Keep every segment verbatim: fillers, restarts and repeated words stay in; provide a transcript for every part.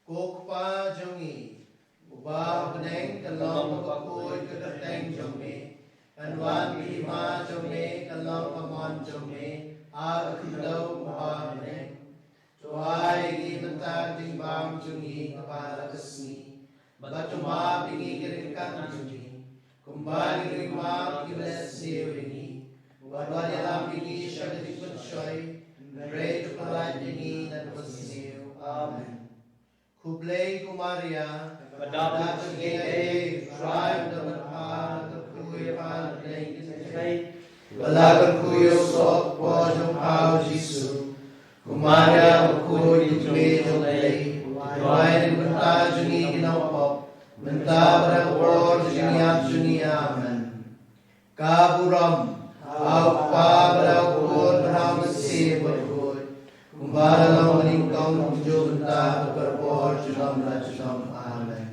Ko Kpa jong ngi, uba ha bneng, kan long kaba khuid ka kyrteng jong me. Kan wan ka hima jong me, kan long ka mon jong me ha ka khyndew kumba ha bneng. To ai ïa ngi mynta ka jingbam jong ngi kaba ha la ka sngi. Bad to map ïa ngi ki ryngkang jong ngi, kumba ngi ruh ngi map ïa kiba leh sniew ïa ngi. Wat ïalam ïa ngi sha ka jingpynshoi, hynrei to pynlait ïa ngi na kaba sniew. Amen. Khublei ko Maria, ka dap ka jingaiei, U Trai u don bad pha, la kyrkhu ïa pha ha ki kynthei, bad la kyrkhu ïa u soh ka por jong pha u Jisu. Ko Maria bakhuid, ka Kmie jong U Blei, to duwai na ka bynta jong ngi ki nongpop, mynta bad ha ka por ka jingïap jong ngi. Amen. Ka burom ha U Kpa bad ha U Khun bad ha U Mynsiem Bakhuid, kumba la long ha nyngkong, kumjuh mynta bad barabor junom la junom. Amen.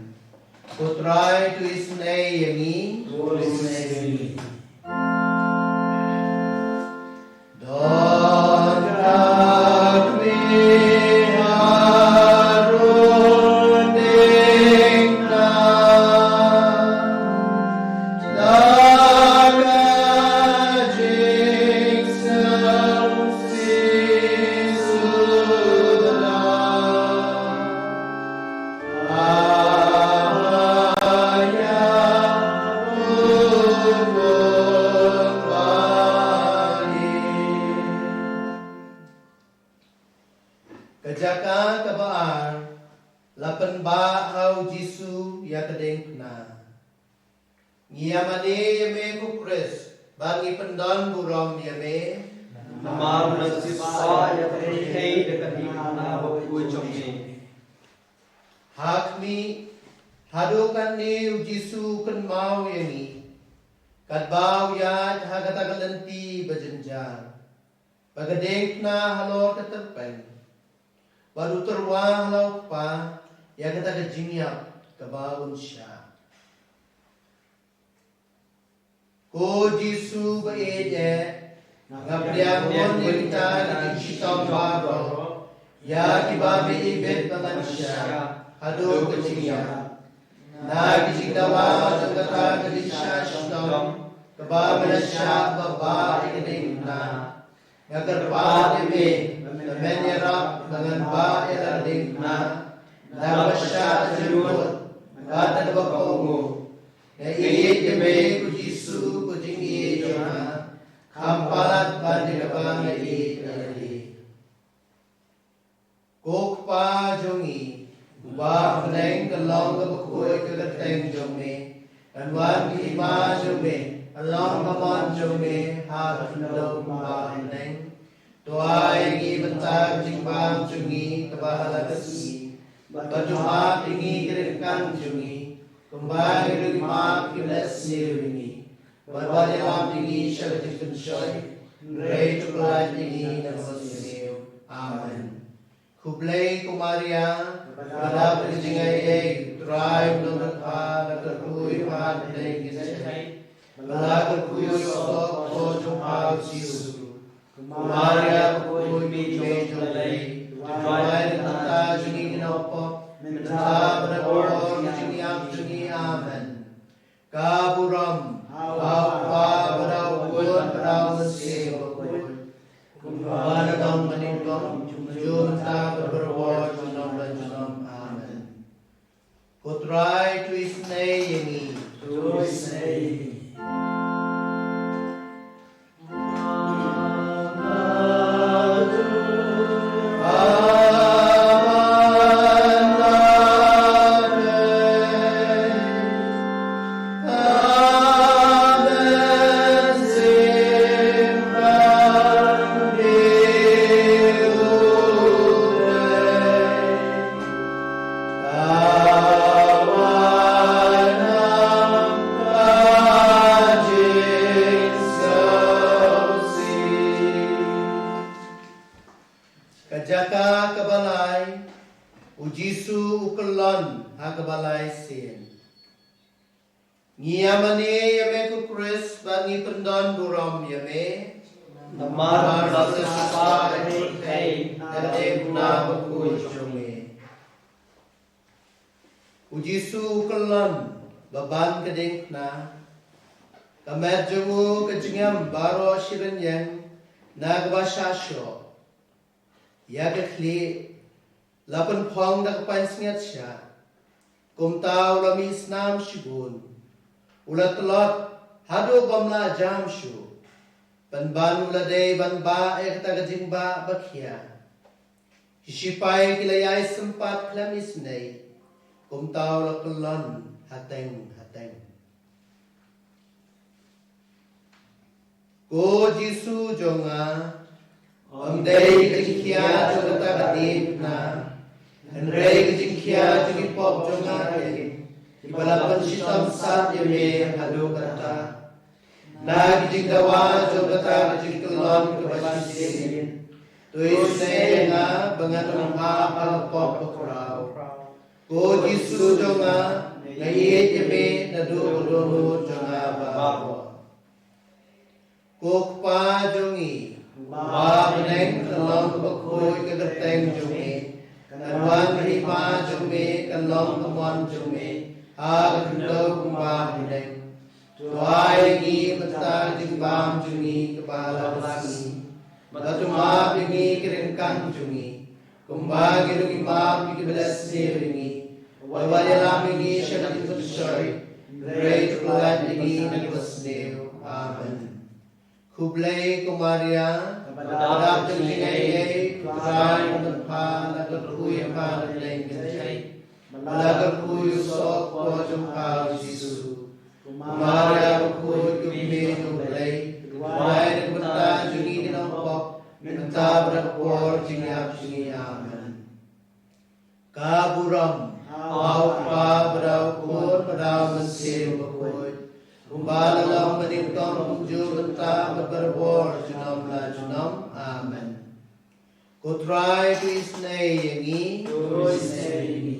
Ko Trai to isynei ïa ngi. To isynei ïa ngi. Don ka khmih haroh diengphna, da ka jingsngewsih suda. Ka jaka kaba ar, la pynbah ha u Jisu ïa ka diengphna. Ngi ïa mane ïa me ko Khrist, bad ngi pyndon burom ïa me. Namar me la sipsah ïa ka pyrthei da ka diengphna bakhuid jong me. Ha khmih, haduh katne u Jisu u kynmaw ïa ngi, katba u ïaid ha kata ka lynti ba jynjar, ba ka diengphna halor ka tyrpeng, bad u tyrwa ha la u Kpa ïa kata ka jingïap kaba un shah. Ko Jisu ba ïeit eh, nga pdiang bun ïa kita ki jingshitom baroh, ïa kiba me ibit ba ngan shah haduh ka jingïap. Na ki jingdawa jong kata ka jingshah shitom kaba me la shah, ba bah ïa ka diengphna, nga kyrpad ïa me ba men ïarap ba ngan bah ïa la ka diengphna da kaba shah jingmut bad da kaba kohnguh. Nga ïeit ïa me ko Jisu, ko jingïeit jong nga, kham palat ban ïa kaba nga ïeit ïa lade. Ko Kpa jong ngi, uba ha bneng, kan long kaba khuid ka kyrteng jong me. Kan wan ka hima jong me, kan long ka mon jong me ha ka khyndew kumba ha bneng. To ai ïa ngi mynta ka jingbam jong ngi kaba ha la ka sngi. Bad to map ïa ngi ki ryngkang jong ngi, kumba ngi ruh ngi map ïa kiba leh sniew ïa ngi. Bad wat ïalam ïa ngi sha ka jingpynshoi, hynrei to pynlait ïa ngi na kaba sniew. Amen. Khublei ko Maria, kaba dap ka jingaiei, U Trai u don bad pha, la kyrkhu ïa pha ha ki kynthei, bad la kyrkhu ïa u soh ka por jong pha u Jisu. Ko Maria bakhuid, ka Kmie jong U Blei, to duwai na ka bynta jong ngi ki nongpop, mynta bad ha ka por ka jingïap jong ngi. Amen. Ka burom ha U Kpa bad ha U Khun bad ha U Mynsiem Bakhuid, kumba la long ha nyngkong, kumjuh mynta bad barabor junom la junom. Amen. Ko Trai to isynei ïa ngi. To isynei ïa ngi. Ka jaka kaba lai, u Jisu u kyllon ha kaba lai sien. Ngi ïa mane ïa me ko Khrist bad ngi pyndon burom ïa me. Namar me la shisha ïa ka pyrthei da ka diengphna bakhuid jong me. U Jisu u kyllon ba ban ka diengphna. Ka met jong u ka jngem baroh shi rynïeng na kaba shah shoh. Ïa ka khlieh la pynphong da ka pansngiat shah. Kumta u la mih snam shibun. U la tlot haduh bym lah jam shuh. Pynban u la dei ban bah ïa kata ka jingbah ba khia. Ki shipai ki la ïai sympat khlem isynei. Kumta u la kyllon hateng hateng. Ko Jisu jong nga, ym dei ka jingkhia jong kata ka diengphna, hynrei ka jingkhia jong ki pop jong nga kein, kiba la pynshitom sat ïa me haduh katta. Na ki jingdawa jong kata ka jingkyllon kaba shisien, to isynei ïa nga ba ngan ym hap ha ka pop bakhraw. Ko Jisu jong nga, nga ïeit ïa me naduh ka dohnud jong nga baroh. Ko Kpa jong ngi uba ha bneng, kan long kaba khuid ka kyrteng jong me, kan wan ka hima jong me, kan long ka mon jong me ha ka khyndew kumba ha bneng. To ai ïa ngi mynta ka jingbam jong ngi kaba la ka sngi, bad to map ïa ngi ki ryngkang jong ngi, kumba ngi ruh ngi map ïa kiba la sniew ïa ngi. Wat ïalam ïa ngi sha ka jingpynshoi, hynrei to pyllait ïa ngi na kaba sniew. Amen. Khublei ko Maria, kaba dap da ka jingaiei, U Trai u don bad pha, la kyrkhu ïa pha na ki kynthei, bad la kyrkhu ïa u soh ka por jong pha u Jisu. Ko Maria bakhuid, ko Kmie jong U Blei, duwai na ka bynta jong ngi ki nongpop, mynta bad ha ka por jingïap jong ngi. Amen. Ka burom ha U Kpa bad ha U Khun bad ha U Mynsiem Bakhuid, kumba la long mynnyngkong, kumjuh, mynta bad barabor, junom la junom. Amen. Ko Trai to isynei ïa ngi. To isynei ïa ngi.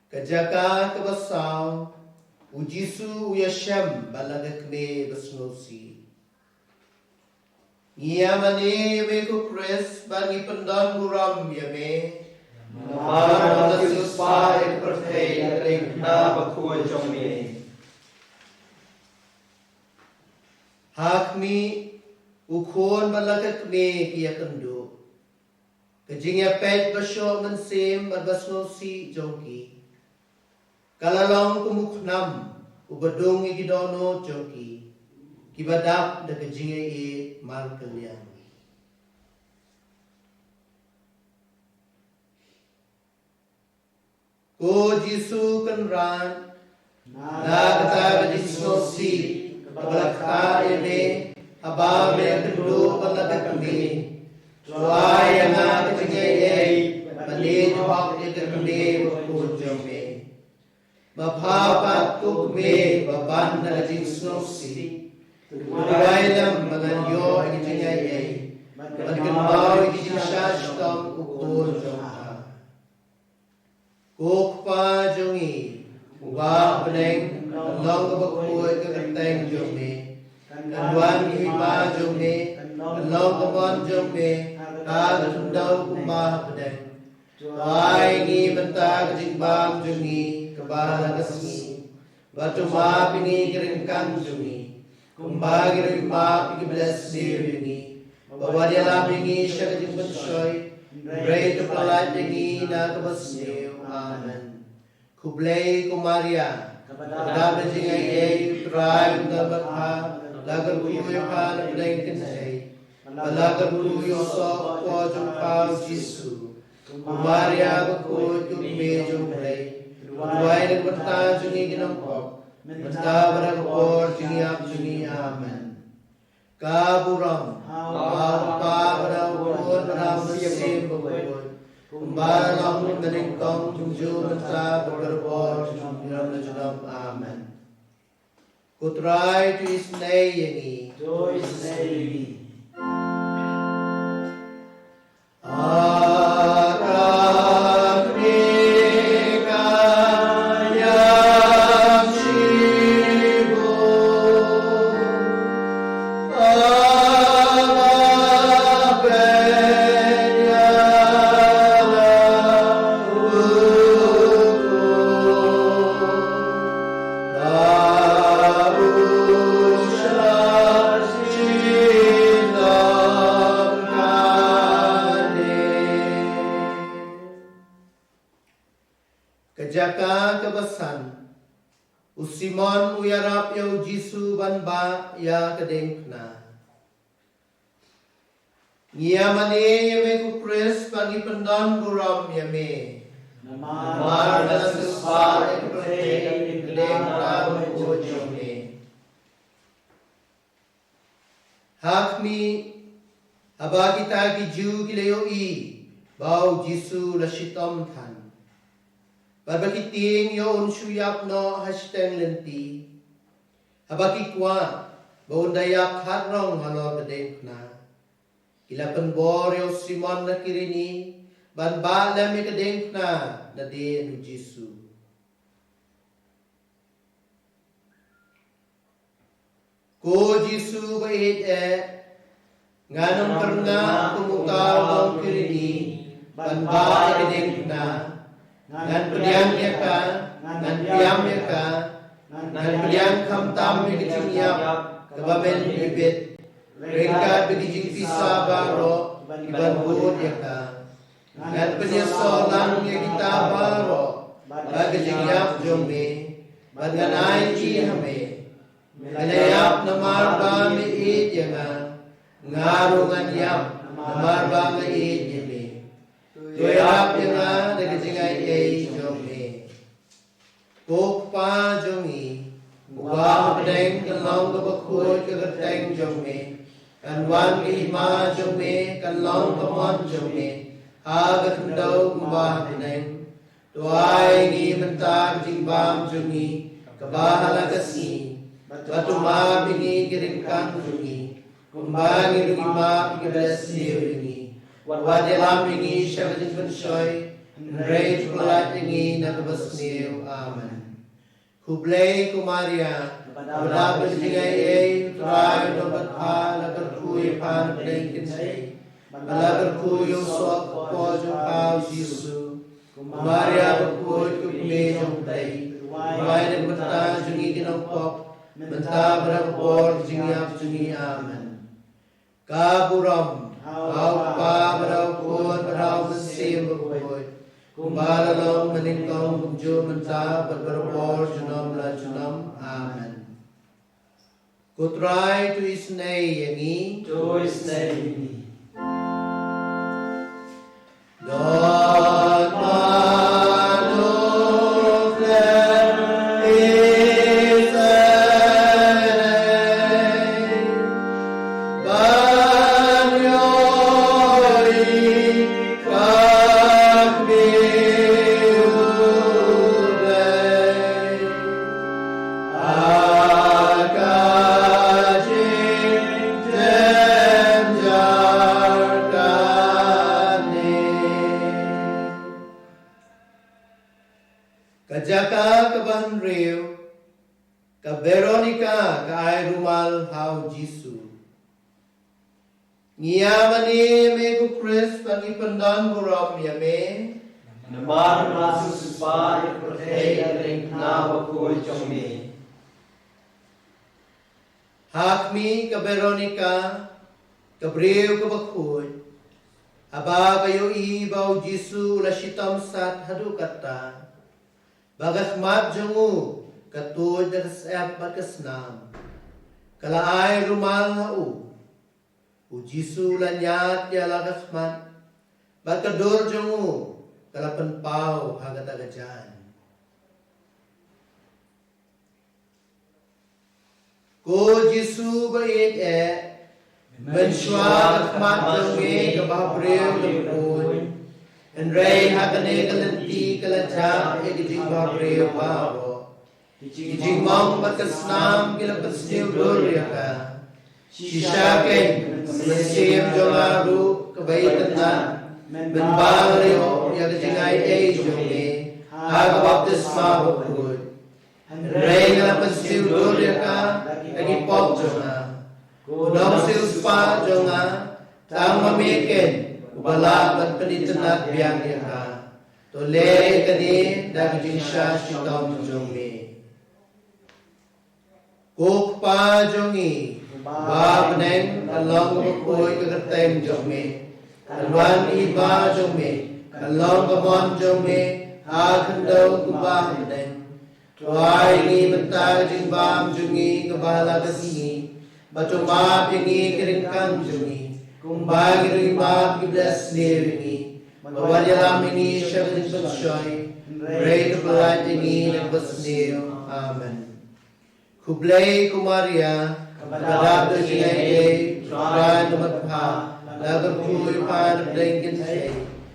Ka jaka kaba saw, U Jisu u ïashem bad la ka kmie basngewsih. Ngi ïa mane ïa me ko Khrist bad ngi pyndonburom ïa me, namar ba me la siewspah ïa ka pyrthei da ka diengphna bakhuid jong me. Ha khmih, U Khun bad la ka kmie ki ïakynduh. Ka jingïapeit bashoh mynsiem bad basngewsih jong ki, ka la long kum u khnam uba dung ïa ki dohnud jong ki, kiba dap da ka jingaiei markylliang. Ko Jisu Kynrad, na kata ka jingsngewsih kaba la kha ïa me haba me ïakynduh bad la ka kmie, to ai ïa nga ka jingaiei ban leit hok ïa ka kmie bakhuid jong me. Ma pha pat ko kmie ba ban da ka jingsngewsih, to duwai lem ba ngan ïoh ïa ka jingaiei ban kynmaw ïa ka jingshah shitom u khun jong pha. Ko Kpa jong ngi uba ha bneng, kan long kaba khuid ka kyrteng jong me, kan wan ka hima jong me, kan long ka mon jong me ha ka khyndew kumba ha bneng. To ai ngi mynta ka jingbam jong ngi kaba la ka sngi, bad to map ïa ngi ki ryngkang jong ngi, kumba ngi ruh ngi map ïa kiba la sniew ïa ngi. Bad wat ïalam ïa ngi sha ka jingpynshoi, hynrei to pyllait ïa ngi na kaba sniew. Amen. Khublei ko Maria, kaba dap da jingaiei, U Trai u don bad pha, la kyrkhu ïa pha na pdeng kynthei, bad la kyrkhu ïa u soh ka por jong pha u Jisu. Ko Maria bakhuid, ko Kmie jong U Blei, to duwai na ka bynta jong ngi ki nongpop, mynta bad ha ka por jingïap jong ngi. Amen. Ka burom ha u Kpa bad ha u Khun bad ha u Mynsiem Bakhuid, kumba la long mynnyngkong, kumjuh mynta bad barabor, junom la junom. Amen. Ko Trai, to isynei ïa ngi. To isynei ïa ngi. Ka jaka kaba san, u Simon u ïarap ïa u Jisu ban bah ïa ka diengphna. Ngi ïa mane ïa me ko Khrist bad ngi pyndon burom ïa me. Namar me la siewspah ïa ka pyrthei da ka diengphna bakhuid jong me. Ha khmih, haba kita ki Jiw ki la ïohi ba u Jisu u la shitom than, bad ba ki tieng ïoh un shu ïap noh ha shiteng lynti, haba ki kwah ba un da ïap khatrong halor ka diengphna, ki la pynbor ïa u Simon na Kirini ban bah lem ïa ka diengphna nadien u Jisu. Ko Jisu ba ïeit eh, ngan ym kyrngah kum uta u nong Kirini ban bah ïa ka diengphna. Ngan pdiang ïa ka, ngan pdiang ïa ka, ngan pdiang khamtam ïa ka jingïap kaba men ibit, ryngkat bad ki jingpisa baroh kiban bud ïa ka. Ngan pynïasoh lang ïa kita baroh bad ka jingïap jong me, bad ngan ai jingïap ha me. Me la ïap namar ba me ïeit ïa nga, nga ruh ngan ïap namar ba nga ïeit ïa me. To ïarap ïa nga da ka jingaiei jong me. Ko Kpa jong ngi, uba ha bneng, kan long kaba khuid ka kyrteng jong me. Kan wan ka hima jong me, kan long ka mon jong me ha ka khyndew kumba ha bneng. To ai ngi mynta ka jingbam jong ngi kaba ha la ka sngi, bad to map ïa ngi ki ryngkang jong ngi, kumba ngi ruh ngi map ïa kiba la sniew ïa ngi. Wat ïalam ïa ngi sha ka jingpynshoi, hynrei to pyllait ïa ngi na kaba sniew. Amen. Khublei ko Maria, kaba dap da ka jingaiei, u Trai u don bad pha, la kyrkhu ïa pha na pdeng kynthei, bad la kyrkhu ïa u soh ka kpoh jong pha u Jisu. Ko Maria bakhuid, ko Kmie jong U Blei, duwai na ka bynta jong ngi ki nongpop, mynta bad ha ka por ka jingïap jong ngi. Amen. Ka burom ha u Kpa bad ha u Khun bad ha u Mynsiem Bakhuid, kumba la long mynnyngkong, kumjuh mynta bad barabor, junom la junom. Amen. Ko Trai, to isynei ïa ngi. To isynei ïa ngi. Don mano khlem isynei ban ïohi ka Kmie U Blei ha ka jingjynjar kane. Ka jaka kaba hynriew, ka Veronika ka ai rumal ha u Jisu. Ngi ïa mane ïa me ko Khrist bad ngi pyndon burom ïa me. Namar me la siewspah ïa ka pyrthei da ka diengphna bakhuid jong me. Ha khmih, ka Veronika, ka briew kaba khuid, haba ka ïohi ba u Jisu u la shitom sat haduh katta, ba ka khmat jong u ka tuid da ka syep bad ka snam, ka la ai rumal ha u. U Jisu u la ñiad ïa la ka khmat, bad ka dur jong u ka la pynpaw ha kata ka jaiñ. Ko Jisu ba ïeit eh, Mynshuwa ka khmat jong me ka bhabriew ka la khuid, hynrei ha kane ka lynti ka la jah ïa ka jingbhabriew baroh. Ki jingmong bad ka snam ki la pynsniew dur ïa ka. Shisha kein, ka mynsiem jong nga ruh kaba itynnad, mynba la ïoh ïa ka jingai ei jong me ha ka baptisma bakhuid. Hynrei nga la pynsniew dur ïa ka da ki pop jong nga. Ko Nongsiewspah jong nga, tang ma me kein uba lah ban pynitynnad biang ïa ka. To leh ïa kane da ka jingshah shitom jong me. Ko Kpa jong ngi ba ha bneng, kan long kaba khuid ka kyrteng jong me. Kan wan ka hima jong me. Kan long ka mon jong me ha ka khyndew kumba ha bneng. To ai ngi mynta ka jingbam jong ngi kaba la ka sngi. Bad to map ïa ngi ki ryngkat jong ngi, kumba ngi ruh ngi map ïa kiba la sniew ïa ngi. Bad wat ïalam ïa ngi sha ka jingpynshoi, hynrei to pyllait ïa ngi na kaba sniew. Amen. Khublei ko Maria, kaba dap da ka jingaiei, U Trai u don bad pha, la kyrkhu ïa pha na pdeng ki kynthei,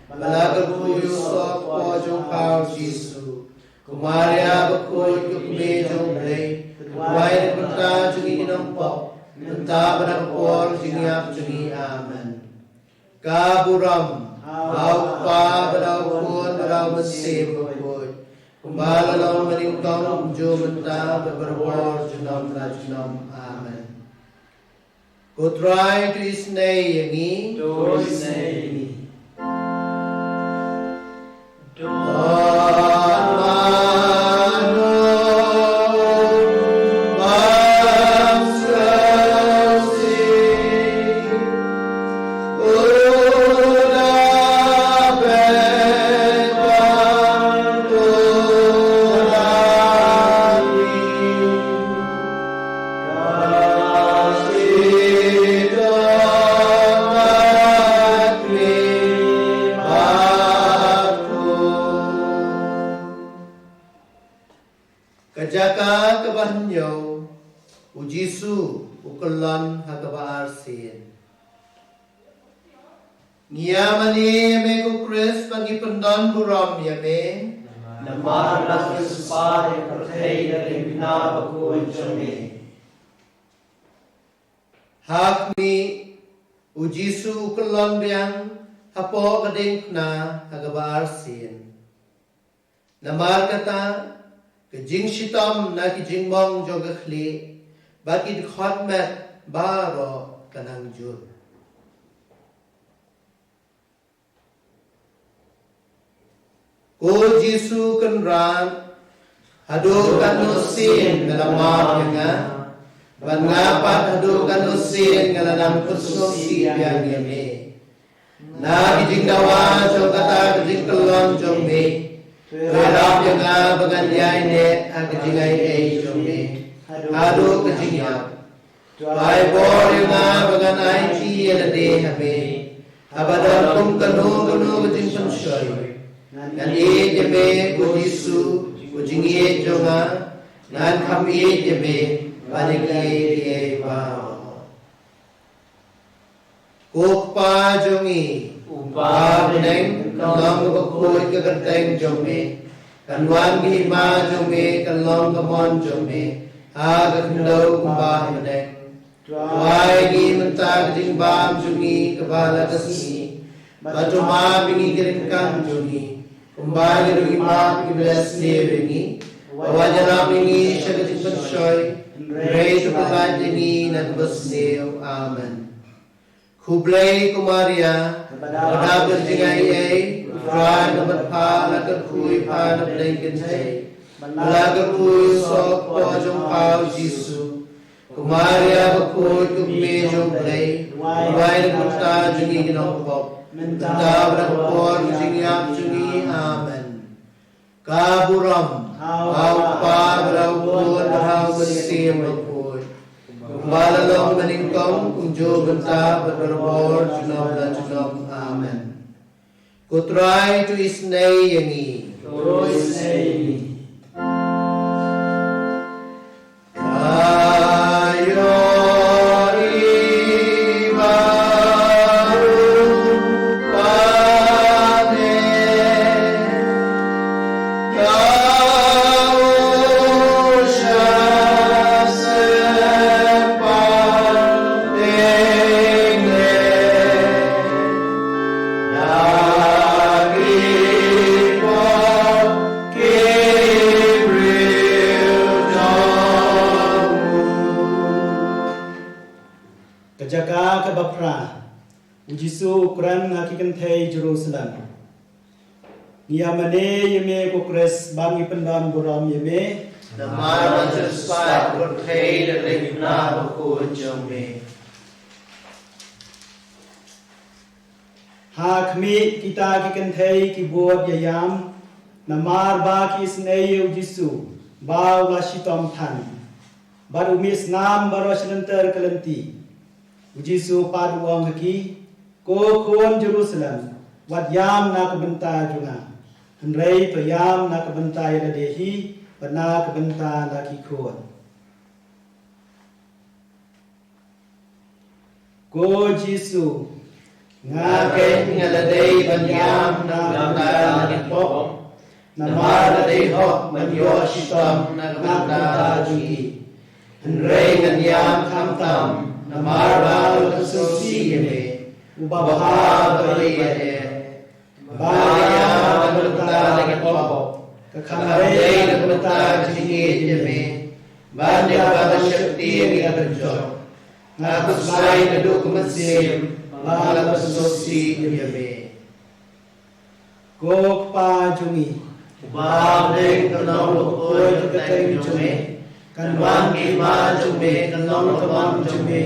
bad la kyrkhu ïa u soh ka kpoh jong pha u Jisu. Ko Maria bakhuid, ko Kmie jong U Blei, to duwai na ka bynta jong ngi ki nongpop, mynta bad ha ka por jingïap jong ngi. Amen. Ka burom ha U Kpa bad ha U Khun bad ha U Mynsiem Bakhuid, kumba la long mynnyngkong, kumjuh mynta bad barabor junom la junom. Amen. Ko Trai to isynei ïa ngi. To isynei ïa ngi. Ka jaka kaba hynñiew, U Jisu u kyllon ha kaba arsien. Ngi ïa mane ïa me ko Khrist bad ngi pyndon burom ïa me. Namar la pynshai ïa ka pyrthei da ka hima bakhuid jong me. Ha khmih, U Jisu u kyllon biang hapoh ka diengphna ha kaba arsien. Namar kata, ka jingshitom na ki jingmong jong ka khlieh bad ki dkhot met baroh ka nang jur. Ko Jisu Kynrad, haduh katno sien nga la map ïa nga, bad nga pat haduh katno sien nga la nang pynsngewsih biang ïa me. Na ki jingdawa jong kata ka jingkyllon jong me, to ïarap ïa nga ba ngan ïaineh ha ka jingaiei jong me haduh ka jingïap. To ai bor ïa nga ba ngan aiti ïa lade ha me, haba don kum kano kano ka jingpynshoi. Ngan ïeit ïa me ko Jisu, ko jingïeit jong nga, ngan kham ïeit ïa me ban ïa kiei kiei baroh. Ko Kpa jong ngi uba ha bneng, kan long kaba khuid ka kyrteng jong me, kan wan ka hima jong me, kan long ka mon jong me ha ka khyndew kumba ha bneng. To ai ngi mynta ka jingbam jong ngi kaba la ka sngi, bad to map ïa ngi ki ryngkat jong ngi, kumba ngi ruh ngi map ïa kiba la sniew ïa ngi. Wat ïalam ïa ngi sha ka jingpynshoi, hynrei to pyllait ïa ngi na kaba sniew. Amen. Khublei ko Maria, kaba dap da ka jingaiei, U Trai u don bad pha, la kyrkhu ïa pha na pdeng ki kynthei, bad la kyrkhu ïa u soh ka kpoh jong pha u Jisu. Ko Maria bakhuid, ko Kmie jong U Blei, duwai na ka bynta jong ngi ki nongpop, mynta bad ha ka por ka jingïap jong ngi. Amen. Ka burom ha U Kpa bad ha U Khun bad ha U Mynsiem Bakhuid, kumba la long mynnyngkong, kumjuh mynta bad barabor junom la junom. Amen. Ko Trai to isynei ïa ngi. To isynei ïa ngi. Ka ïohi Ka jaka kaba phra. U Jisu u kren ha ki kynthei Jerusalem. Ngi ïa mane ïa me ko Khrist, ba ngi pyndon burom ïa me. Namar ba la ju spah u kynthei da ka ri na bakhuid jong me. Ha khmih kita ki kynthei ki bud ïa ïam, namar ba ki isynei ïa u Jisu ba u la shitom than. Bad u mih snam baroh shi lynter ka lynti. U Jisu pat u ong ha ki, ko khun Jerusalem, wat ïam na ka bynta jong nga, hynrei to ïam na ka bynta ïa lade hi bad na ka bynta la ki khun. Ko Jisu, nga keiñ nga la dei ban ïam na ka bynta la ki pop, namar la dei hok ban ïoh shitom na ka bynta jong ki. Hynrei ngan ïam khamtam namar ba la pynsngewsih ïa me, uba bha bad uba ïeit. Ba ïa ka bynta la ki pop, ka kham dei ka bynta jingïeit ïa me, ban ïa ka ban shakti ïa ka jong. Nga khuslai naduh ka mynsiem ba la pynsngewsih ïa me. Ko Kpa jong ngi, uba ha bneng, ka long bakhuid ka kyrteng jong me, kan wan ka hima jong me, kan long ka mon jong me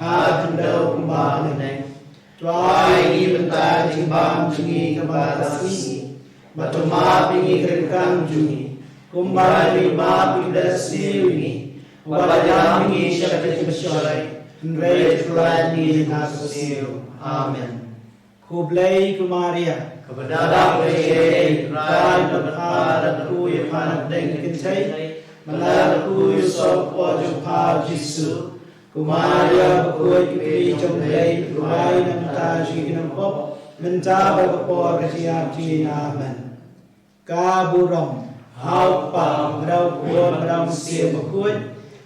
ha ka khyndew kumba ha bneng. To ai ïa ngi mynta ka jingbam jong ngi kaba la ka sngi. Bad to map ïa ngi ka ryngkang jong ngi, kumba ngi map ïa kiba la sniew ïa ngi. Wat ïalam ïa ngi sha ka jingpynshoi, hynrei to pynlait ïa ngi na ka sniew. Amen. Khublei ko Maria, kaba dap da ka jingaiei, U Trai u don bad pha, la kyrkhu ïa pha na pdeng ki kynthei, bad la kyrkhu ïa u soh ka por jong pha u Jisu. Ko Maria bakhuid, ka kmie jong U Blei, to duwai na ka bynta jong ngi ki nongpop, mynta bad ha ka por ka jingïap jong ngi. Amen. Ka burom ha U Kpa, bad ha U Khun, bad ha U Mynsiem Bakhuid,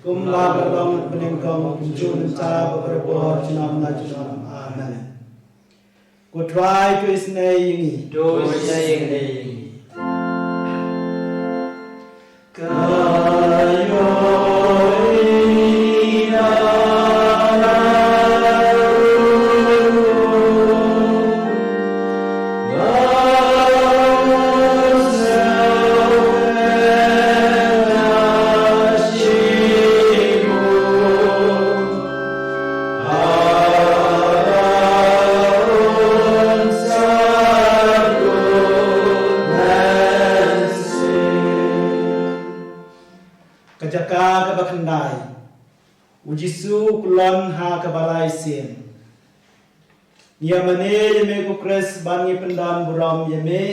kumba ka long ha bneng, kumjuh mynta bad barabor, junom la junom. Amen. Ko Trai to isynei ïa ngi. To isynei ïa ngi. Ka jaka kaba khyndai. U Jisu u kyllon ha kaba lai sien. Ngi ïa mane ïa me ko Khrist, ba ngi pyndon burom ïa me.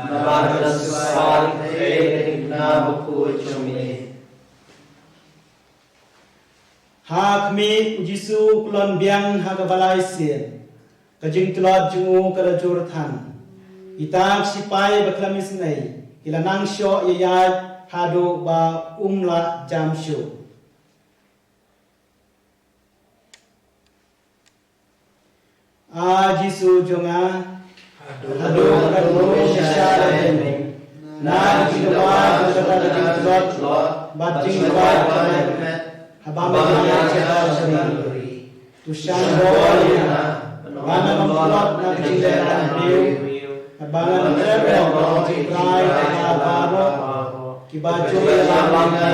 Namar ba la sngewsih ïa ka ri na bakhuid jong me. Ha khmih, u Jisu u kyllon biang ha kaba lai sien. Ka jingtlot jong u ka la jur than. Kita ki sipai ba khlem isynei ki la nang shoh ïaid haduh ba um lah jam shuh. A Jisu jong nga, haduh katno shisha lade mynne, na ka jingdawa bad ka jingtlot bad jingdawa jong me, haba me ïaid sha ka ri. To shah bor ïa nga ba ngan ym tlot na ka jinglehrain briew, bad ba ngan ym treh noh na ka jingtrai jong ka baroh, kiba ju ïalam ïa nga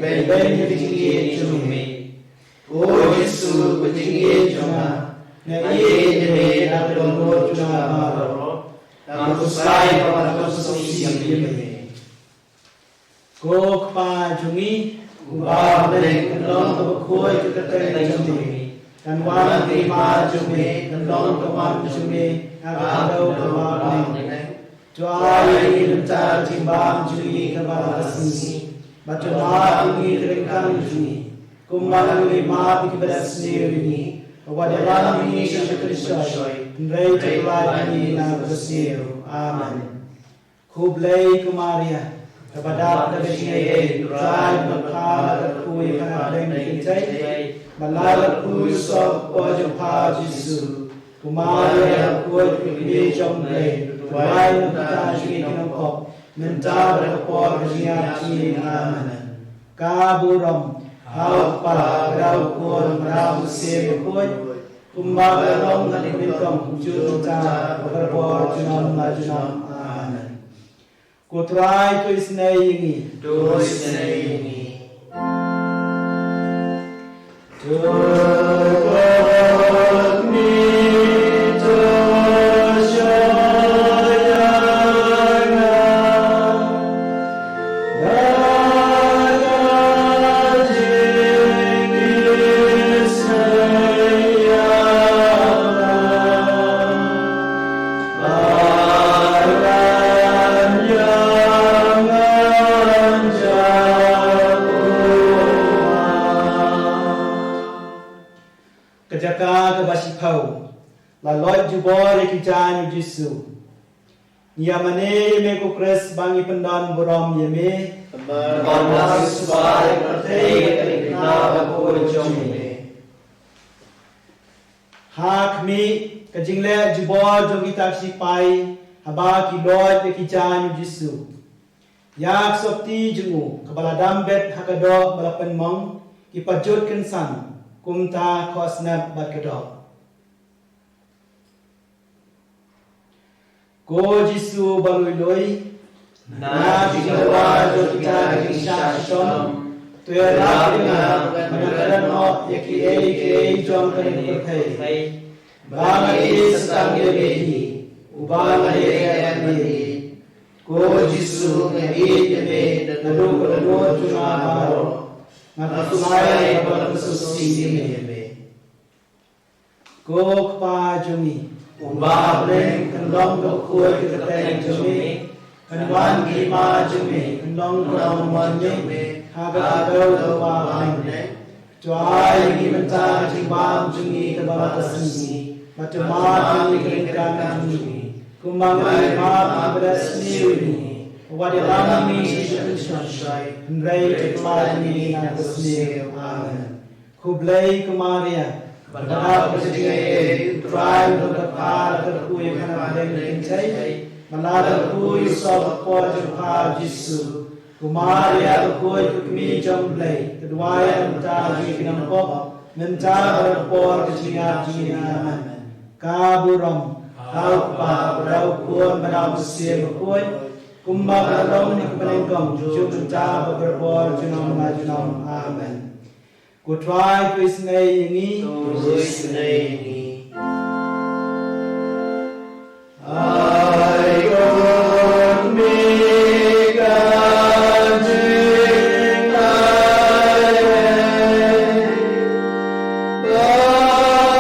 ban ïeng ha ka jingïeit jong me. Ko Jisu, ko jingïeit jong nga, nga ïeit ïa me na ka dohnud jong nga baroh. Nga khuslai ba nga pynsngewsih ïa me. Ko Kpa jong ngi uba ha bneng, kan long kaba khuid ka kyrteng jong me, kan wan ka hima jong me, kan long ka mon jong me ha ka khyndew kumba ha bneng. To ai ïa ngi mynta ka jingbam jong ngi kaba la ka sngi, bad to map ïa ngi ka ryngkang jong ngi, kumba ngi map ïa kiba la sniew ïa ngi, wat ïalam ïa ngi sha ka jingpynshoi, hynrei to pynlait ïa ngi na ka sniew. Amen. Khublei ko Maria, kaba dap da ka jingaiei, U Trai u don bad pha, la kyrkhu ïa pha na pdeng ki kynthei, bad la kyrkhu ïa u soh ka por jong pha u Jisu. Ko Maria bakhuid, ka kmie jong U Blei, duwai na ka bynta jong ngi ki nongpop, mynta bad ha ka por ka jingïap jong ngi. Amen. Ka burom Ha u Kpa, bad ha u Khun, bad ha u Mynsiem Bakhuid, kumba ka la long ha kaba nyngkong, junom, mynta, bad barabor, junom la junom. Amen. Ko Trai, to isynei ïa ngi. To isynei ïa ngi. To Ka jaka kaba shiphew, la loit jubor ïa ki jaiñ u Jisu. Ngi ïa mane ïa me ko Khrist ba ngi pyndon burom ïa me. Namar ba la shisha ïa ka pyrthei ha ka jingim bakhuid jong me. Ha khmih, ka jingleh jubor jong kita ki sipai haba ki loit ïa ki jaiñ u Jisu. Ïa ka sopti jong u kaba la dam bet ha ka doh ba la pynmong, ki pajut kynsan, kumta khohsnep bad ka doh. Ko Jisu ba lui lui, na ki jingdawa jong kita ki jingshah shitom, to ïarap ïa nga ban kren noh ïa kiei kiei jong kane ka pyrthei. Ba nga ïeit tang ïa me hi, uba nga ïeit ïa me hi. Ko Jisu, nga ïeit ïa me naduh ka dohnud jong nga baroh. Nga khuslai ba nga sngewsih ïa me. Ko Kpa jong ngi uba ha bneng, kan long kaba khuid ka kyrteng jong me, kan wan ka hima jong me, kan long kaba mon jong me ha ka khyndew kaba ha bneng. To ai ïa ngi mynta ka jingbam jong ngi kaba la ka sngi, bad to map ïa ngi ki ryngkat jong ngi, kumba ngi map ïa kiba la sniew ïa ngi. Wat ïalam ïa ngi sha ka jingshai, hynrei to pyllait ïa ngi na kaba sniew. Amen. Khublei ko Maria, ba dap ka jingaiei, U Trai u don bad pha, la kyrkhu ïa pha na pdeng ki kynthei, bad la kyrkhu ïa u soh hapoh jong pha u Jisu. Ko Maria bakhuid, ko Kmie jong U Blei, to duwai ïa ngi kita ki nongpop, mynta bad ha ka por ka jingïap jong ngi. Amen. Ka burom ha U Kpa, bad ha U Khun, bad ha U Mynsiem Bakhuid, kumba ka la long ha kaba nyngkong, junom mynta bad barabor, junom la junom. Amen. Ko Trai, to isynei ïa ngi. To isynei ïa ngi. Ai ko Kmie ka jingaiei, ba nga ïeit ïa me.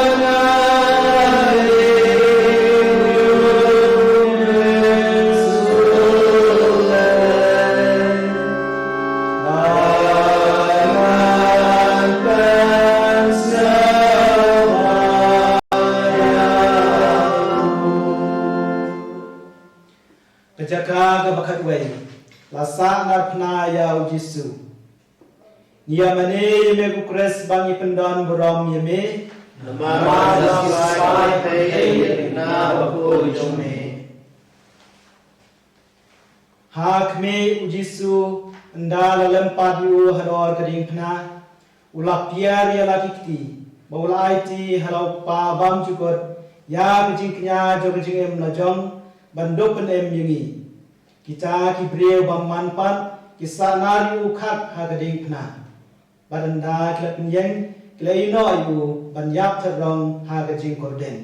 Ka jaka kaba khatwei, la sahnarphna ïa u Jisu. Ngi ïa mane ïa me ko Khrist ba ngi pyndon burom ïa me. Namar ba la shisha ïa ka pyrthei ha ka khyndai bakhuid jong me. Ha khmih, u Jisu, ynda la lympat ïa u halor ka diengphna, u la phiar ïa la ki kti, bad u la aiti ha la u Kpa bymjukut ïa ka jingkñia jong ka jingim la jong, ban dup pynim ïa ngi. Kita ki briew bymman pat ki sahnar ïa u khat ha ka diengphna, bad ynda ki la pynïeng, ki la ïehnoh ïa u ban ïap tyrrong ha ka jingkordit.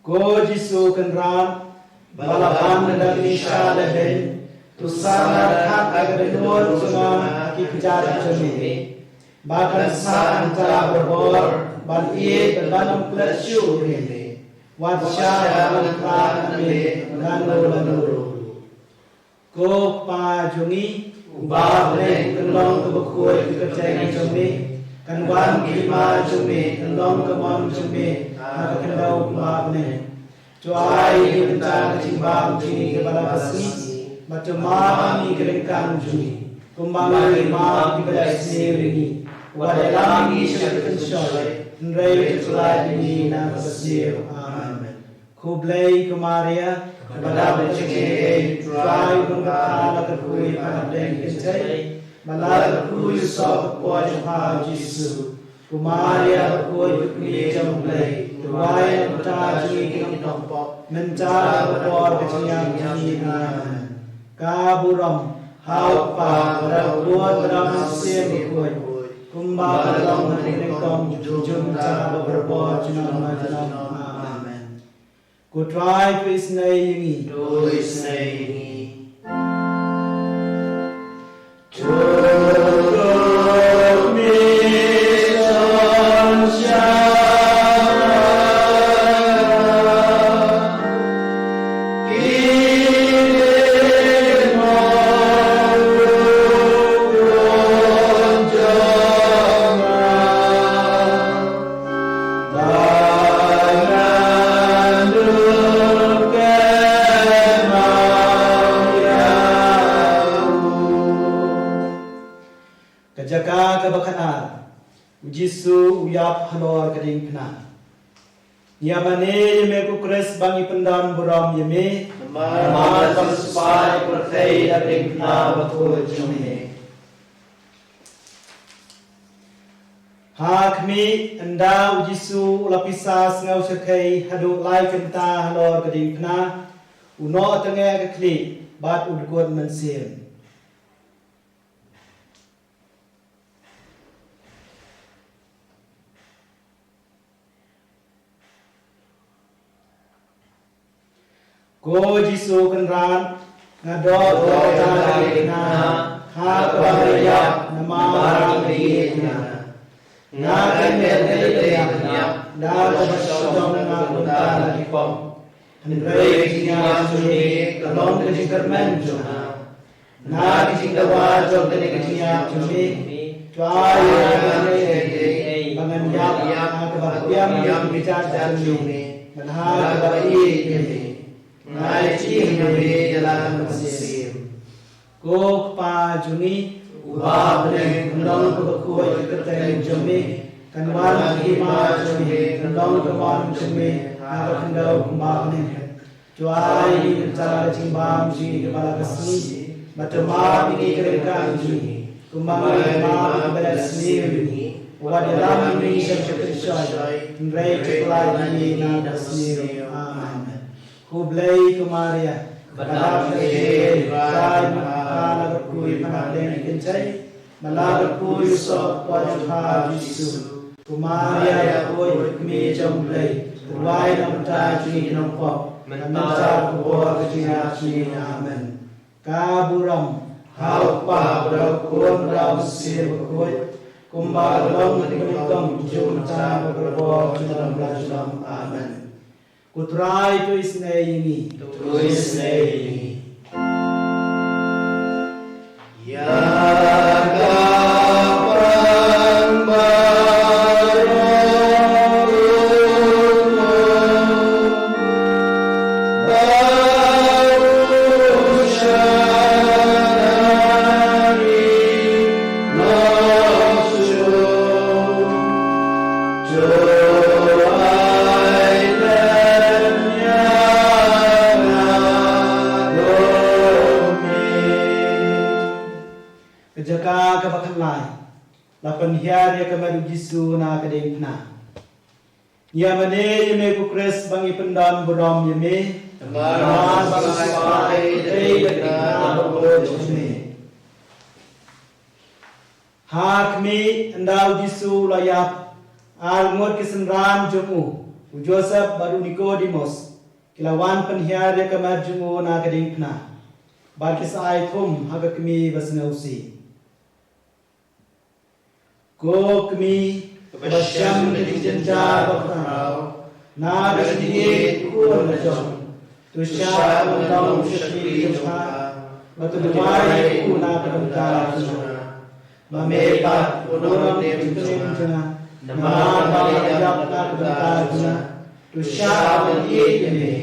Ko Jisu Kynrad, ba la ban da ka jingshisha lehbeiñ, to sahnar khat ha ka dohnud jong nga ha ki kjat jong me, ba kan sah hangta barabor, ban ïeit bad ban ym klet shuh ïa me. Wat shah ban khlad na me lano lano ruh. Ko Kpa jong ngi, uba ha bneng, kan long kaba khuid ka kyrteng jong me, kan wan ka hima jong me, kan long ka mon jong me ha ka khyndew kumba ha bneng. To ai ïa ngi mynta ka jingbam jong ngi kaba la ka sngi, bad to map ïa ngi ki ryngkat jong ngi, kumba ngi map ïa kiba la isniew ïa ngi. Wat ïalam ïa ngi sha ka jingshoi, hynrei to pyllait ïa ngi na kaba sniew. Amen. Khublei ko Maria, Kaba dap da jingaiei, Trai, u nongkha la kyrkhu ïa phi ha pdeng ki kynthei, bad la kyrkhu ïa u soh ka kpoh jong pha, u Jisu. Ko Maria bakhuid, ko kmie jong U Blei, duwai na ka bynta jong ngi ki nongpop, mynta bad ha ka por ka jingïap jong ngi. Amen. Ka burom ha U Kpa, bad ha U Khun, bad ha U Mynsiem Bakhuid, kumba ka long ha kane ka nyngkong, junom, mynta bad barabor, junom la junom. Amen. Ko Trai, to isynei ïa ngi. To isynei ïa ngi. Ka jaka kaba khatar, U Jisu u ïap halor ka diengphna. Ngi ïa mane ïa me ko Khrist ba ngi pyndon burom ïa me. Namar ba me la siewspah ïa ka pyrthei ha ka diengphna bakhuid jong me. Ha khmih, ynda U Jisu u la pisa sngewshyrkhei haduh lai kynta halor ka diengphna, u noh tyngeh ka khlieh bad u dkut mynsiem. Ko Jisu Kynrad, nga doh ïa ka diengphna ha kaba nga la ïap namar ba nga ïeit ïa nga. Nga kynmaw ïa ka diengphna da kaba shong nga kumta la ki pop. Hynrei ka jingïap jong me ka long ka jingkyrmen jong nga. Na ka jingdawa jong kane ka jingïap jong me, to ai ïa nga kane ka diengphna ba ngan ïap ha kaba biang ïa ka jingïap jong me bad ha kaba ïeit ïa me. Nga ïeit ïa me ïa la ka mynsiem. Ko Kpa jong ngi, uba ha bneng, kan long kaba khuid ka kyrteng jong me, kan wan ka hima jong me, kan long ka mon jong me ha ka khyndew kumba ha bneng. To ai ïa ngi mynta ka jingbam jong ngi kaba la ka sngi, bad to map ïa ngi ki ryngkat jong ngi, kumba ngi map ïa kiba la sniew ïa ngi. Wat ïalam ïa ngi sha ka jingshoi, hynrei to pyllait ïa ngi na ka basniew. Amen. Khublei ko Maria, kaba dap da ka jingaiei, Trai u nongkha la kyrkhu ïa phi ha pdeng ki kynthei, bad la kyrkhu ïa u soh ka kpoh jong pha, u Jisu. Ko Maria bakhuid, ko kmie jong U Blei, to duwai na ka bynta jong ngi ki nongpop, mynta bad ha ka por ka jingïap jong ngi. Amen. Ka burom ha U Kpa, bad ha U Khun, bad ha U Mynsiem Bakhuid, kumba ka long ha ka nyngkong, mynta bad barabor, junom la junom. Amen. Ko Trai, to isynei ïa ngi. To isynei ïa ngi. Ïa ka pang baroh, baroh sha na ngi long shuh. To ai lem ïa nga, ko Trai. Ka jaka kaba khatlai, la pynhiar ïa ka met U Jisu na ka diengphna. Ngi ïa mane ïa me ko Khrist ba ngi pyndon burom ïa me. Namar ba me la siewspah ïa ka pyrthei ha ka diengphna bakhuid jong me. Ha khmih, ynda U Jisu u la ïap, ar ngut ki synran jong u, u Joseph bad u Nikodimos, ki la wan pynhiar ïa ka met jong u na ka diengphna, bad ki sa ai thum ha ka kmie ba sngewsih. Ko kmie kaba shem ka jingjynjar bakhraw na ka jingïeit u khun la jong, to shah ban long u shakri jong nga, bad to duwai ïa u na ka bynta jong nga. Ma me pat, u nongrim jong nga, namar ba me la ïap na ka bynta jong nga, to shah ban ïeit ïa me,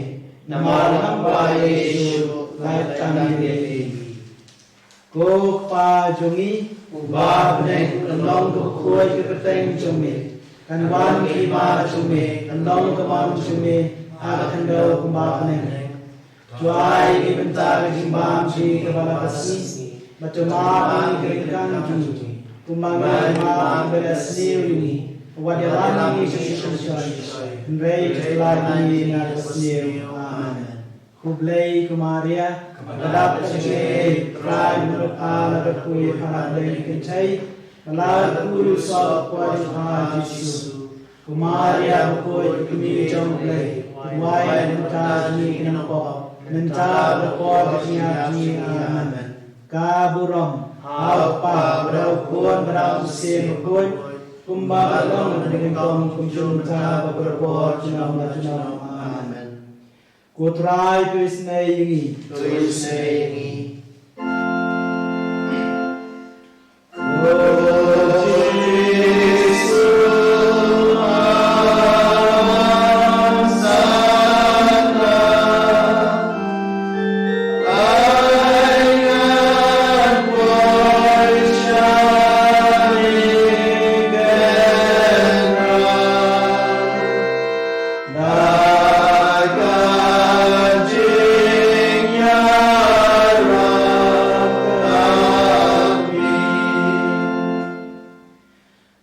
namar nangta ba ïeit shuh la ïaid tang ïa me. Ko Kpa jong ngi uba ha bneng, kan long kaba khuid ka kyrteng jong me, kan wan ka hima jong me, kan long ka mon jong me ha ka khyndew kumba ha bneng. To ai ïa ngi mynta ka jingbam jong ngi kaba la ka sngi. Bad to map ïa ngi ka ryngkang jong ngi, kumba ngi map ïa kiba la sniew ïa ngi. Wat ïalam ïa ngi sha ka jingshoi, hynrei to pynlait ïa ngi na kaba sniew. Amen. Khublei ko Maria, kaba dap ka jingaiei, U Trai u don bad phi, la kyrkhu ïa phi ha ki kynthei, bad la kyrkhu ïa u soh u kpoh jong phi Jisu. Ko Maria bakhuid, ka kmie jong U Blei, to duwai ïa ngi mynta jong ngi ki nongpop, mynta bad ha ka por ka jingïap jong ngi. Amen. Ka burom ha U Kpa, bad ha U Khun, bad ha U Mynsiem Bakhuid, kumba ka long ha ka nyngkong, kumjuh mynta, bad barabor, junom la junom. Amen. Ko Trai to isynei ïa ngi. To isynei ïa ngi.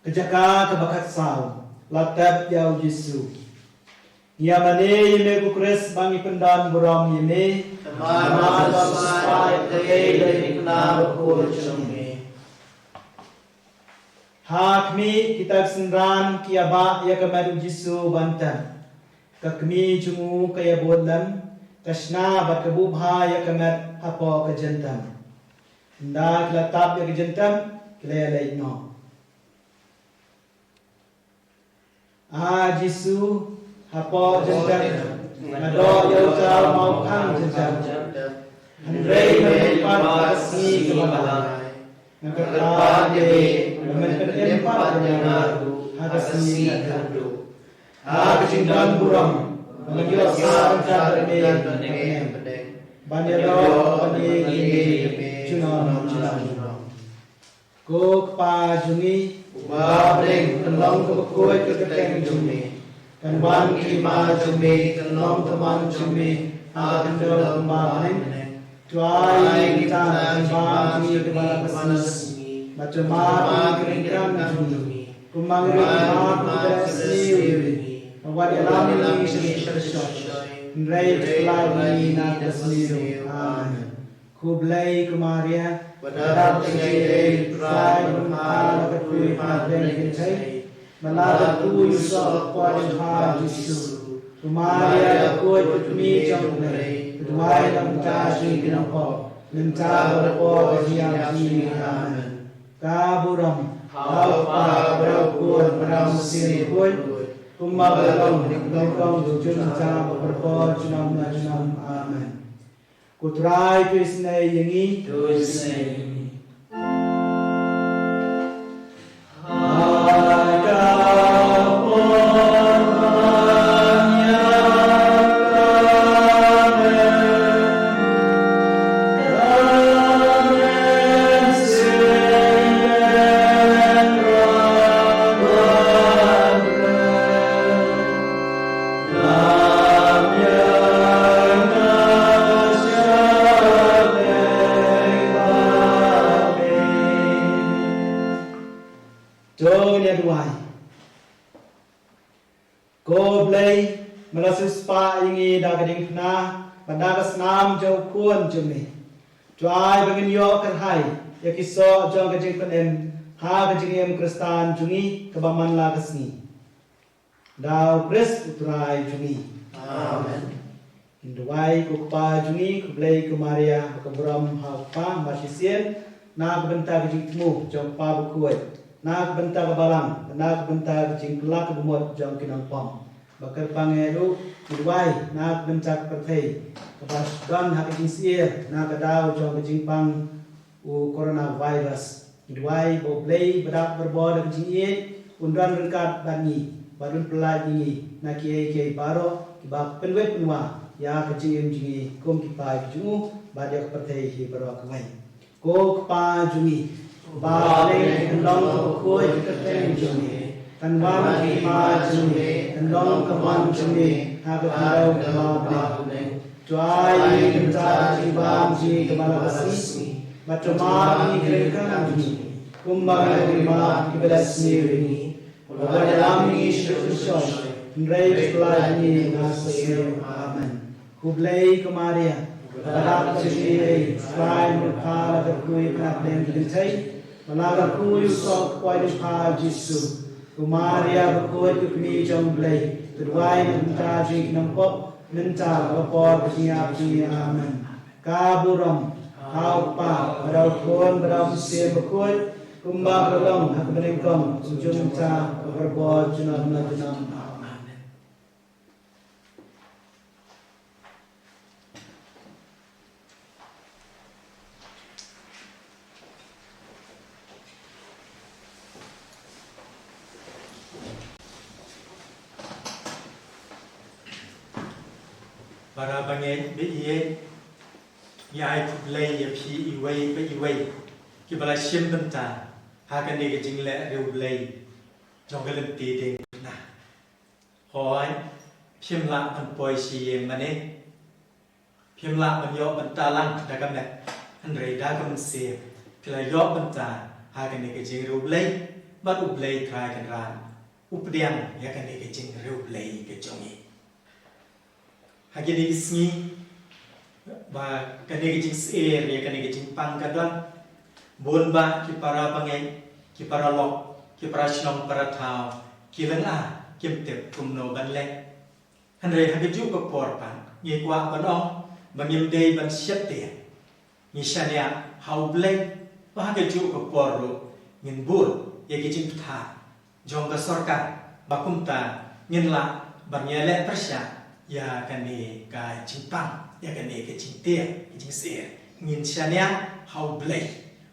Ka jaka kaba khatsaw, la tep ïa U Jisu. Ngi ïa mane ïa me ko Khrist, ba ngi pyndon burom ïa me. Namar ba me la siewspah ïa ka kmie bakhuid jong me. Ha khmih, kita ki synran ki ïa bah ïa ka met U Jisu ban tep. Ka kmie jong u ka ïa bud lem, ka shna bad ka buh bha ïa ka met hapoh ka jyntem. Ynda ki la tap ïa ka jyntem, ki la ïa leit noh. A Jisu, hapoh jyntem nga doh ïa uta u mawphang jyntem. Hynrei mynta pat ha ka sngi kaba lai, nga kyrpad ïa me ba men pynim pat ïa nga ruh ha ka sngi kaba khatduh. Ha ka jingdon burom ba ngan ïoh sah ryngkat bad me ha ka bneng, ban ïaroh bad ïa me junom junom. Ko Kpa jong ngi uba ha bneng, kan long kaba khuid ka kyrteng jong me. Kan wan ka hima jong me, kan long ka mon jong me ha ka khyndew kumba ha bneng. To ai ïa ngi mynta ka jingbam jong ngi kaba la ka sngi. Bad to map ïa ngi ka ryngkang jong ngi, kumba ngi ruh ngi map ïa kiba la sniew ïa ngi. Bad wat ïalam ïa ngi sha ka jingshoi, hynrei to pynlait ïa ngi na kaba sniew. Amen. Khublei ko Maria, kaba dap ka jingaiei, U Trai u don bad phi, la kyrkhu ïa phi ha ki kynthei, bad la kyrkhu ïa u soh u kpoh jong phi Jisu. Ko Maria bakhuid, ka kmie jong U Blei, to duwai ïa ngi mynta jong ngi ki nongpop, mynta bad ha ka por ka jingïap jong ngi. Amen. Ka burom ha U Kpa, bad ha U Khun, bad ha U Mynsiem Bakhuid, kumba ka long ha ka nyngkong, kumjuh mynta, bad barabor, junom la junom. Amen. Ko Trai to isynei ïa ngi. To isynei ïa ngi. To ngin ïa duwai. Ko Blei, me la siewspah ïa ngi da ka diengphna bad da ka snam jong u Khun jong me. To ai ba ngin ïoh kyrhai ïa ki soh jong ka jingpynim ha ka jingim Khristan jong ngi kaba man la ka sngi. Da U Khrist U Trai jong ngi. Amen. Ngin duwai. Ko Kpa jong ngi, khublei ko Maria, ba ka burom ha U Kpa bad ha U Mynsiem, na ka bynta ka jingthmu jong U Kpa bakhuid, na ka bynta ka balang, na ka bynta ka jingkylla kaba mut jong ki nongpop. Ba kyrpang eh ruh, ngin duwai na ka bynta ka pyrthei kaba don ha ka jingsyier na ka daw jong ka jingpang u coronavirus. Ngi duwai ba U Blei ba dap barabor da ka jingïeit un don ryngkat bad ngi, bad un pynlait ïa ngi na kiei kiei baroh kiba pynwit pynwah ïa ka jingim jong ngi kum ki paid jong u bad ïa ka pyrthei hi baroh kawei. Ko Kpa jong ngi, uba ha bneng, kan long kaba khuid ka kyrteng jong me, kan wan ka hima jong me, kan long ka mon jong me ha ka khyndew kumba ha bneng. Duwai ïa ngi mynta ha ka jingbam jong ngi kaba la ka sngi, bad to map ïa ngi ki ryngkat jong ngi, kumba ngi la map ïa kiba la sniew ïa ngi. Bad wat ïalam ïa ngi sha ka jingpynshoi, hynrei to pyllait ïa ngi na ka kaba sniew. Amen. Khublei ko Maria, kaba dap ka jingaiei, U Trai u don bad pha, la kyrkhu ïa ki khynnah ha bneng ki kynthei, bad la kyrkhu ïa u soh u kpoh jong pha u Jisu. Ko Maria bakhuid, ko Kmie jong U Blei, to duwai ïa ngi bad to ïa ki nongpop, mynta bad ha ka por ka jingïap jong ngi. Amen. Ka burom ha U Kpa, bad ha U Khun, bad ha U Mynsiem Bakhuid, kumba ka long ha kaba nyngkong, kumjuh mynta, bad barabor, junom la junom. Amen. Para bangeit ba ïeit, ngi ai khublei ïa phi iwei pa iwei kiba la shim bynta ha kane ka jingleh riewblei jong ka lynti diengphna. Hooid, phim lah ban poi sha ïing mane, phim lah ban ïoh bynta lang da ka met, hynrei da ka mynsiem phi la ïoh bynta ha kane ka jingriewblei, bad U Blei Trai Kynrad u pdiang ïa kane ka jingriewblei ka jong ngi. Ha kine ki sngi ba kane ka jingsyier ïa kane ka jingpang ka don, bun bah ki para bangeit, ki paralok, ki para shnong para thaw ki lynga, kim tip kumno ban leh. Hynrei ha kajuh ka por pat ngi kwah ban ong ba ngim dei ban sheptieng. Ngi shaniah ha U Blei ba ha kajuh ka por ruh ngin bud ïa ki jingpynthah jong ka sorkar, ba kumta ngin lah ban ïaleh pyrshah ïa kane ka jingpang, ïa kane ka jingtieng, ka jingsyier. Ngin shaniah ha U Blei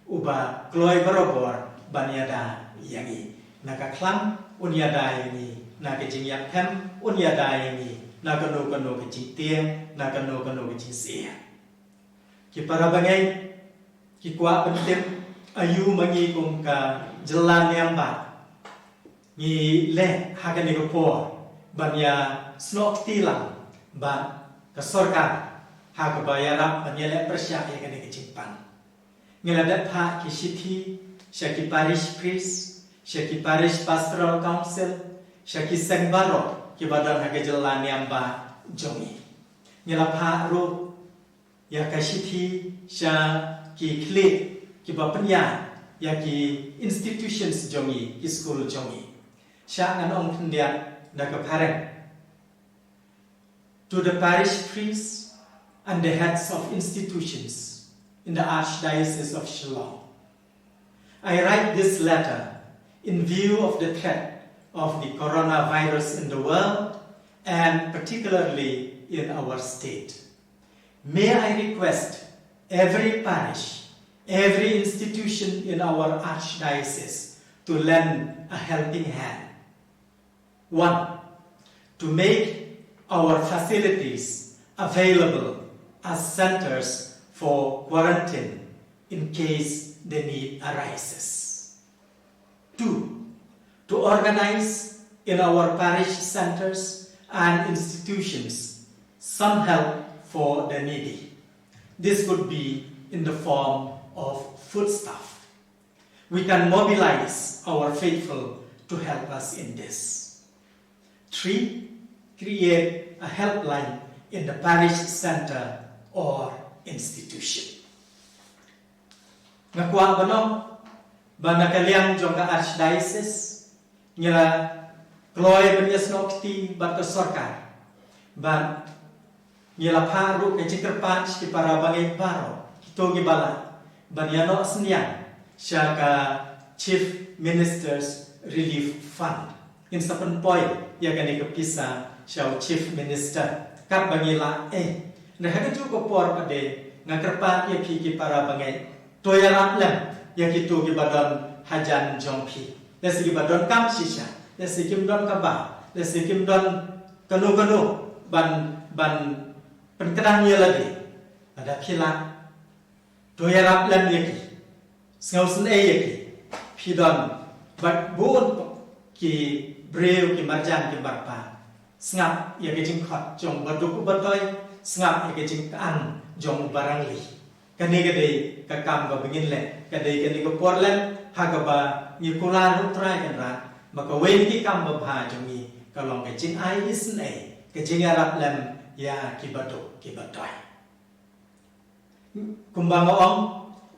uba kloi barabor ban ïada ïa ngi. Na ka khlam un ïada ïa ngi, na ka jingïaphem un ïada ïa ngi, na kano kano ka jingtieng, na kano kano ka jingsyier. Ki para bangeit, ki kwah ban tip, aiu ma ngi kum ka jylla niam bah ngi leh ha kane ka por ban ïasnoh kti lang bad ka sorkar ha kaba ïarap ban ïaleh pyrshah ïa kane ka jingpang. Ngi la dep phah ki shithi sha ki parish priest, sha ki parish pastoral council, sha ki seng baroh kiba don ha ka jylla niam bah jong ngi. Ngi la phah ruh ïa ka shithi sha ki khlieh kiba pynïaid ïa ki institutions jong ngi, ki skul jong ngi. Sha ngan ong khyndiat da ka phareng. To the parish priests and the heads of institutions in the Archdiocese of Shillong, I write this letter in view of the threat of the coronavirus in the world and particularly in our state. May I request every parish, every institution in our archdiocese to lend a helping hand. One, to make our facilities available as centers for quarantine in case the need arises. Two, to organize in our parish centers and institutions some help for the needy. This could be in the form of foodstuff. We can mobilize our faithful to help us in this. Three, create a helpline in the parish center or institution. Nga kwah ban ong ba na ka liang jong ka Archdiocese ngi la kloi ban ïasnoh kti bad ka sorkar, bad ngi la phah ruh ka jingkyrpad sha ki para bangeit baroh, kito kiba lah ban ïanoh synñiang sha ka Chief Minister's Relief Fund. Ngin sa pynpoi ïa kane ka pisa sha u Chief Minister katba ngi lah, eh. Hynrei ha kajuh ka por pat de nga kyrpad ïa phi ki para bangeit, to ïarap lem ïa kito kiba don hajan jong phi. Lehse kiba donkam shisha, lehse kim don kaba, lehse kim don kano kano ban, ban pynkdang ïa lade. Lada phi lah, to ïarap lem ïa ki. Sngewsynei ïa ki. Phi don bad bun ki briew, ki marjan, ki marpa. Sngap ïa ka jingkhot jong u baduk u batoi, sngap ïa ka jingkang jong u barangli. Kane ka dei ka kam kaba ngin leh, ka dei kane ka por lem ha kaba ngi kular ha u Trai Kynrad ba kawei na ki kam babha jong ngi ka long ka jingai isynei, ka jingïarap lem ïa kiba duk kiba doit. Kumba nga ong,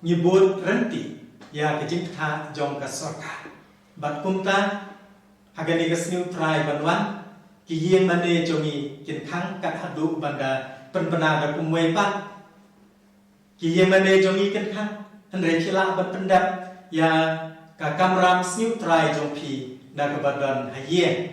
ngi bud ryntih ïa ka jingtha jong ka sorkar. Bad kumta, ha kane ka sngi u Trai ban wan, ki ïing mane jong ngi kin khang kat haduh ban da pynbna da kumwei pat. Ki ïing mane jong ngi kin khang, hynrei phi lah ban pyndep ïa ka kamram sngi u Trai jong phi da kaba don ha ïing.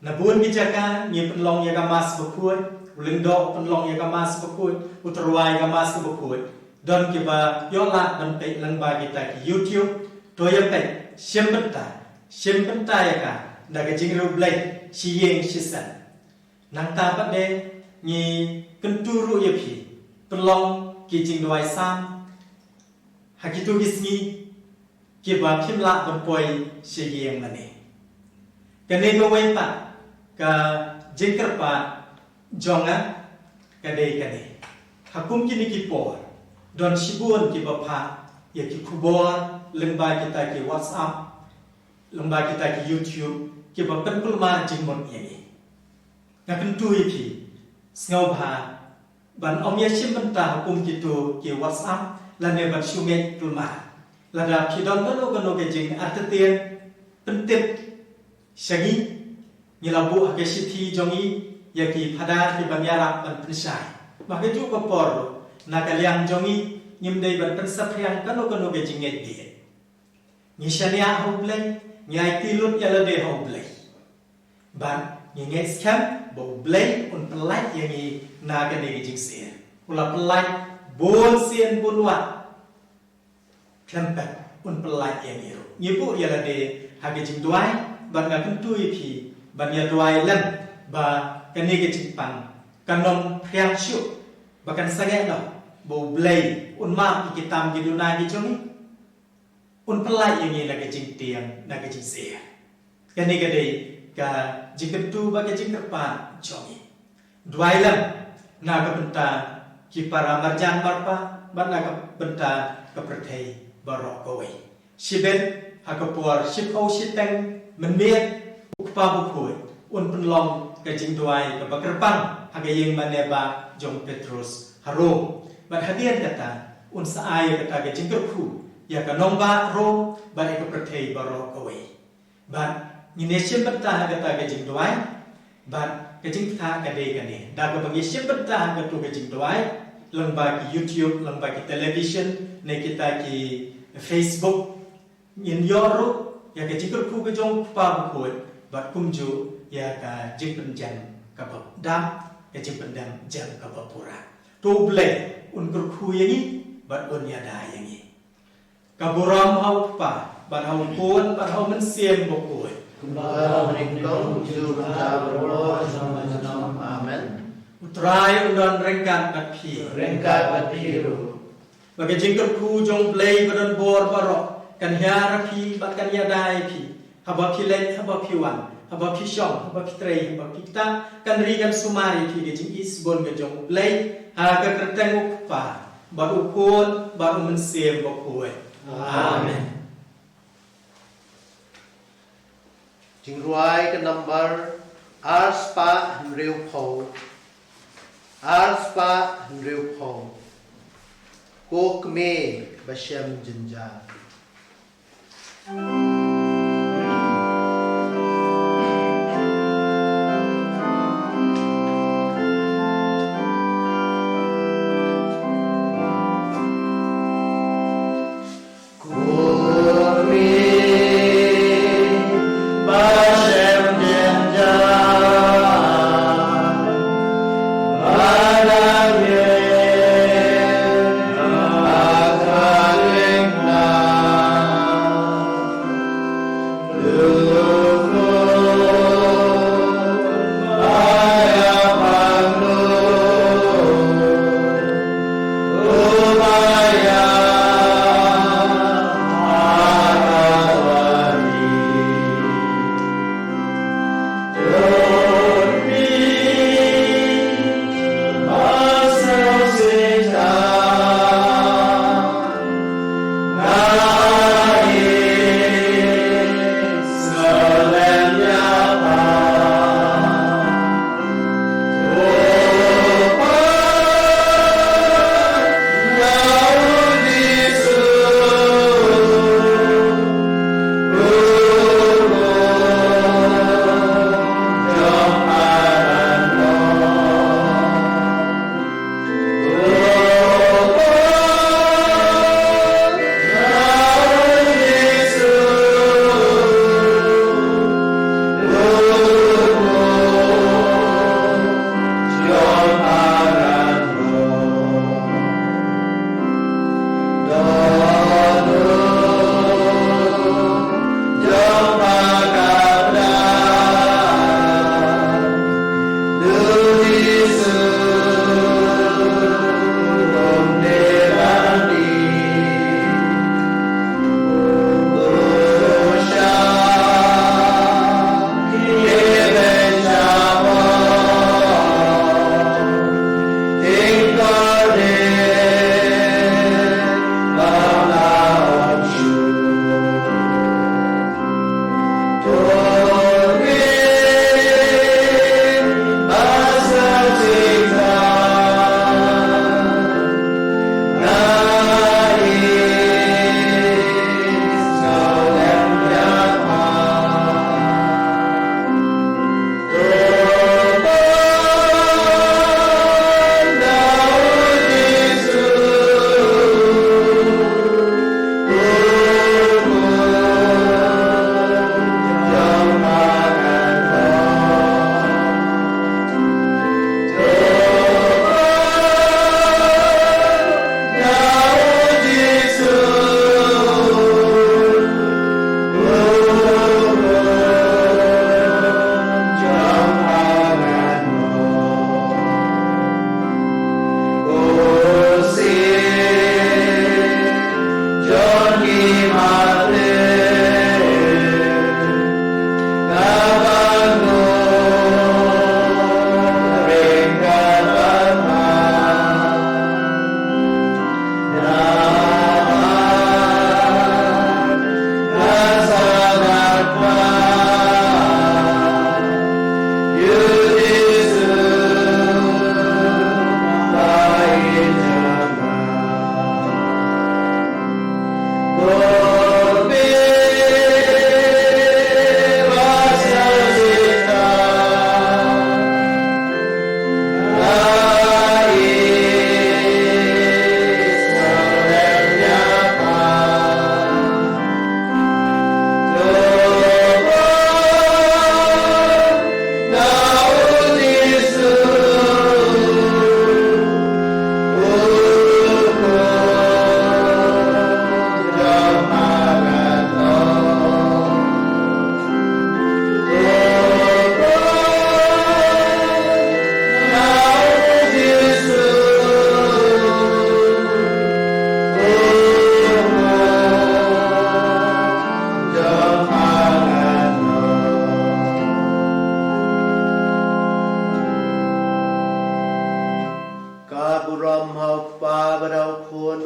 Na bun ki jaka ngi pynlong ïa ka Mass Bakhuid, u Lyngdoh pynlong ïa ka Mass Bakhuid, u Tyrwa ïa ka Mass Bakhuid. Don kiba ïoh lad ban peit lyngba kita ki YouTube, to ïa peit, shim bynta, shim bynta ïa ka da ka jingriewblei shi ïing shi sem. Nangta pat de ngi kyntu ruh ïa phi, pynlong ki jingduwai Salm ha kito ki sngi kiba phim lah ban poi sha ïing mane. Kane kawei pat ka jingkyrpad jong nga ka dei kane. Ha kum kine ki por, don shibun kiba phah ïa ki khubor lyngba kita ki WhatsApp, lyngba kita ki YouTube, kiba pynkulmar jingmut ïa ngi. Nga kyntu ïa phi, sngewbha ban ym ïa shim bynta ha kum kito ki WhatsApp lane ban shu ngeit kulmar. Lada phi don kano kano ka jingartatien, pyntip sha ngi. Ngi la buh ha ka shithi jong ngi ïa ki phadar kiban ïarap ban pynshai. Ba ha kajuh ka por, na ka liang jong ngi, ngim dei ban pynsaphriang kano kano ka jingngeit bieit. Ngi shaniah ha U Blei, ngi aiti lut ïa lade ha U Blei. Bad ngi ngeit skhem ba U Blei un pynlait ïa ngi na kane ka jingsyier. U la pynlait bun sien bun wat. Khlem pep un pynlait ïa ngi ruh. Ngi buh ïa lade ha ka jingduwai, bad nga kyntu ïa phi ban ïa duwai lem ba kane ka jingpang kan ym phriang shuh, ba kan sangeh noh ba U Blei un map ïa ki tam ki duna ki jong ngi. Un pynlait ïa ngi na ka jingtieng, na ka jingsyier. Kane ka dei ka jingkyntu bad ka jingkyrpad jong ngi. Duwai lem na ka bynta ki para marjan marpa bad na ka bynta ka pyrthei baroh kawei. Shibit ha ka por shiphew shiteng mynmiet, U Kpa Bakhuid un pynlong ka jingduwai kaba kyrpang ha ka ïing mane ba jong u Petrus ha Rom. Bad hadien kata un sa ai ïa kata ka jingkyrkhu ïa ka nongbah Rom bad ïa ka pyrthei baroh kawei. Bad ngin ïa shim bynta ha kata ka jingduwai. Bad ka jingkyrkhu ka dei kane, da kaba ngi shim bynta ha katu ka jingduwai, lyngba ki YouTube, lyngba ki television, ne kita ki Facebook, ngin ïoh ruh ïa ka jingkyrkhu ka jong U Kpa Bakhuid, bad kumjuh ïa ka jingpynjem kaba dap, ka jingpynjem kaba pura. To U Blei un kyrkhu ïa ngi bad un ïada ïa ngi. Ka burom ha U Kpa bad ha U Khun bad ha U Mynsiem Bakhuid. Kumba ha nyngkong, kumjuh, mynta, baroh, junom junom. Amen. U Trai un don ryngkat bad phi. Ryngkat bad phi ruh. Ba ka jingkyrkhu jong U Blei ba don bor baroh kan hiar ïa phi bad kan ïada ïa phi. Haba phi leit, haba phi wan, haba phi shong, haba phi trei, haba phi ktah, kan ri kan sumar ïa phi ka jingisbun ka jong U Blei, ha ka kyrteng U Kpa bad U Khun bad U Mynsiem Bakhuid. Amen. Jingrwai ka number ar spah hynriewphew. Ar spah hynriewphew. Ko kmie ba shem jynjar.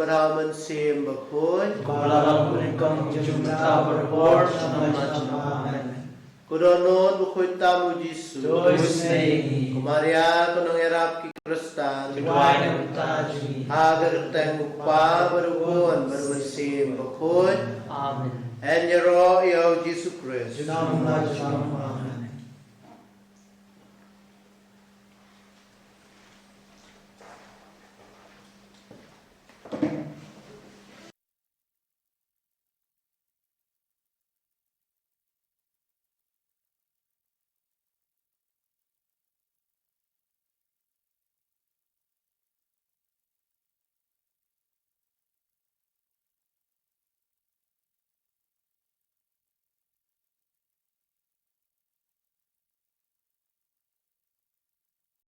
Kynrad Mynsiem Bakhuid. Kumba la long ha u lyngkong jong ka bynta barabor, sha la ka jong ka. Amen. Ko Dohnud Bakhuid tam, U Jisu. To isynei ïa ngi. Ko Maria, ko nongïarap ki Khristan. To duwai na ka bynta jong ngi. Ha ka kyrteng U Kpa bad U Khun bad U Mynsiem Bakhuid. Amen. Yn ïaroh ïa U Jisu Khrist. Junom ha la ka jong ka. Amen.